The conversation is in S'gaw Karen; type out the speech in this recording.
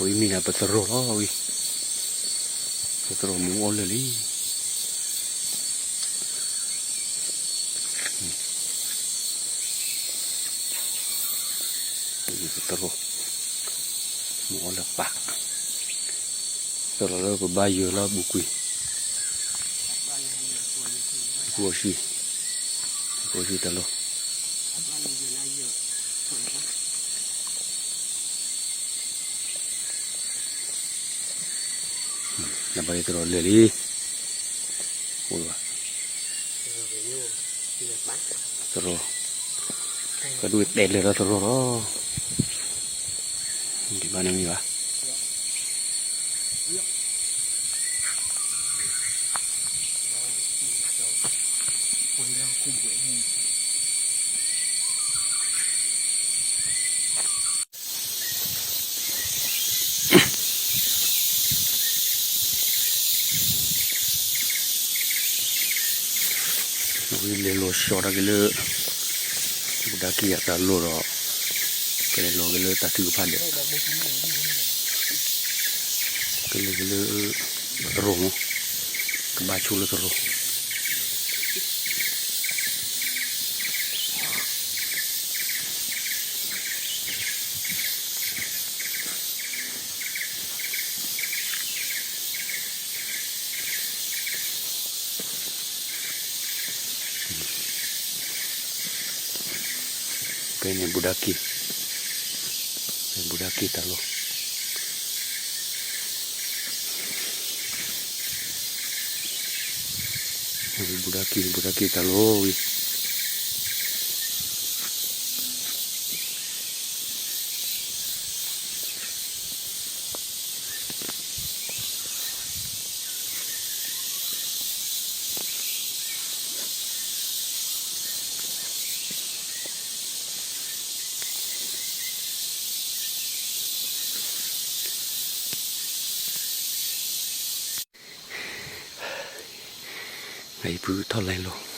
ဝံၤမ့ၢ်ဒၣ်ပသရိာ်လီၤဝံၤ, ပသရိာ်မူအီၣ်လၢာ်လံ, ပသရိာ်, မူအီၣ်လၢာ်ပာ်, သရိာ်လၢပဘါယွၤလၢအပူၤကွံာ်, အပူၤအီၣ်ဆံ, အပူၤအီၣ်ဆံတၢ်လီၢ် နဘၣ်ယသရိာ်လၢာ်လံ, အိၣ်ဘၣ်, သရိာ်, ကဒုးတဲလၢာ်ဒီးသရိာ်လီၤ, ဒ်ဘၣ်န့ၣ်မ့ၢ်ဘၣ်. ဝံၤလဲၤလီၤဆီတၢ်က့ၤလၢ ဘူးဒၣ်ကံၢ်အတၢ်လီၢ်ဒီး ကလဲၤလီၤက့ၤလၢတၢ်ထုကဖၣ်ဒဲး, ကလဲၤက့ၤလၢ သရိာ်မး, ကဘၣ်ဆိလၢသရိာ် ဖဲန့ၣ်ဘူးဒၣ်ကံၢ်, ဖဲဘူးဒၣ်ကံၢ်တၢ်လီၢ်, ဘူးဒၣ်ကံၢ် ဘူးဒၣ်ကံၢ်တၢ်လီၢ်ဝံၤ အံၤဖုထီၣ်လဲၤလီၤ,